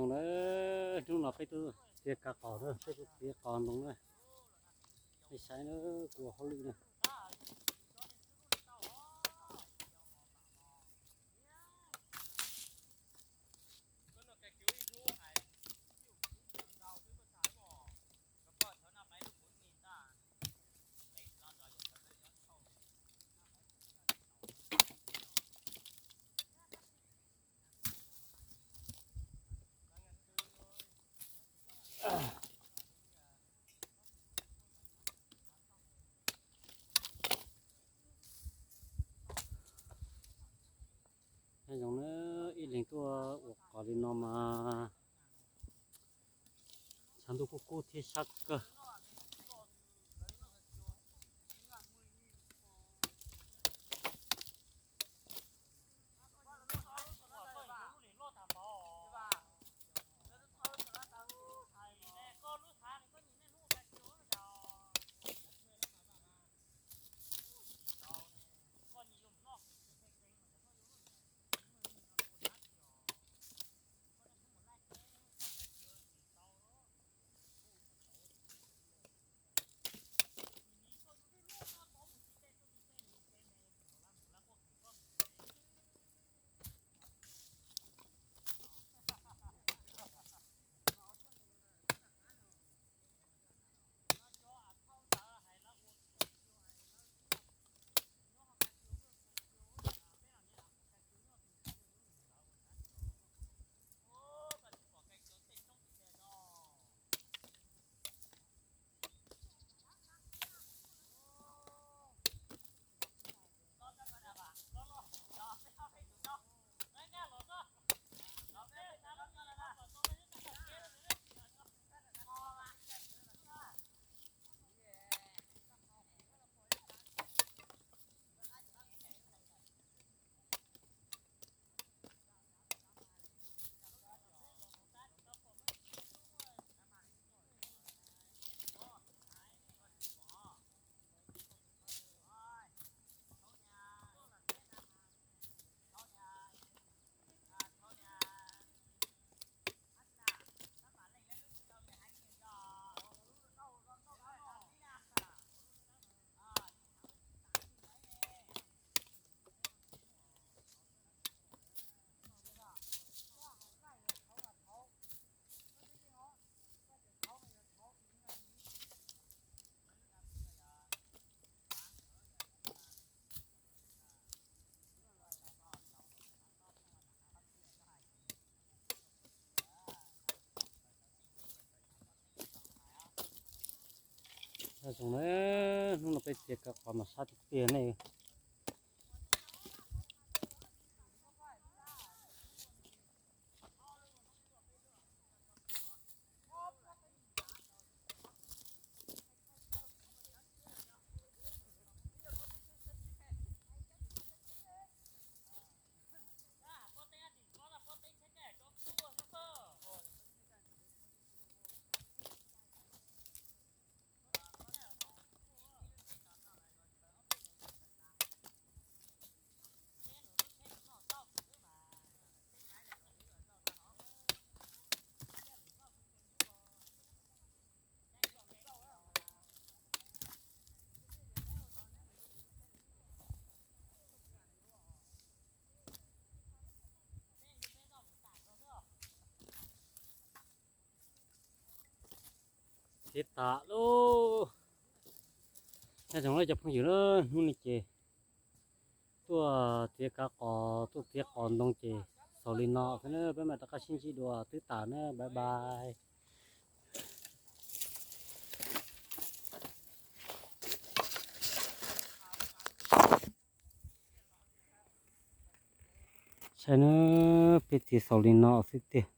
Hnub no peb tuaj txiav kav qos na, peb tuaj txiav qos ntoo na. Nej saib na, kuv ua hauj lwm na. Nyob zoo na, ib leeg tuaj ua qos li no mas tshav ntuj kuj kub thiab sab kawg. Zoo na, hnub no peb txiav kav qos mas sab tiag tiag ne. Txiav tas lauj. Nyob zoo cov phooj ywg na, hnub no ces tuaj txiav kav qos, tuaj txiav qos ntoo ces xaus li no xwb na, peb mam rov qab sib ntsib dua, twb tas na, bye bye. Saib na, peb txiav xaus li no xwb tiag.